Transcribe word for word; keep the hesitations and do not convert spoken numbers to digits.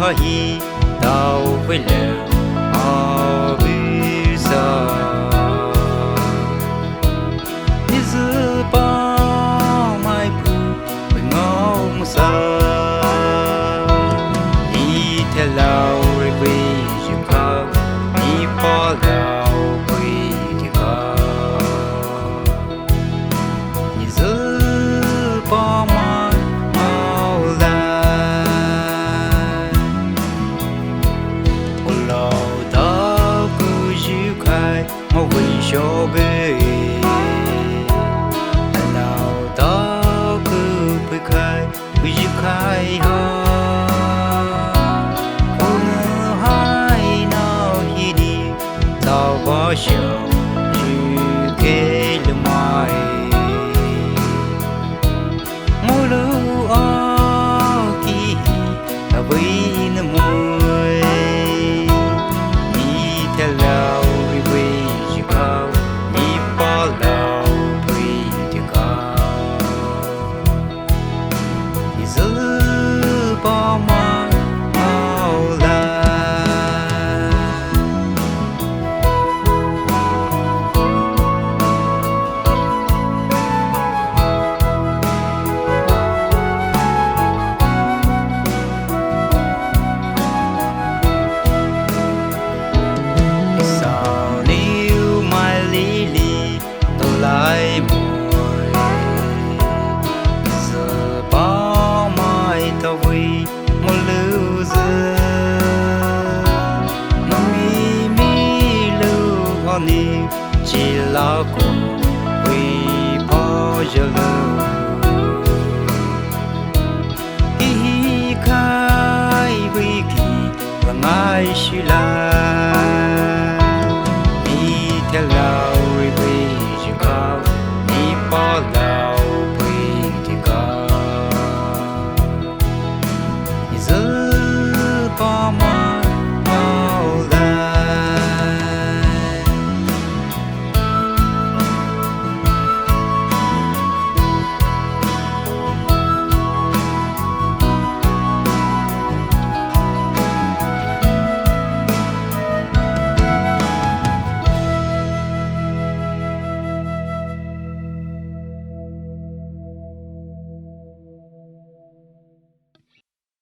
Ahi taovei le abusa. Ezü pamai pu vei ngaomusa. Etao lao rei vei zhukha, epalao vei dika. Ezü pamai ngaolai. Olao ta ku zhukhai, ngaovei shobe. Alao ta ku peikhai, zhukhai ha. Kunu hai nao hini, taova shao, zhukhe lumai. Ngulu aoki, avei namoe. Etao lao rei vei zhukha, epalao vei dika. Ezü pamai ngaolai. Saoniu mai lili, tolai moe. Ezü pamai taovei ngaoluzü. Nami milu ani chila ko vei pazhalu. Kihi khai vei ki langai shilai.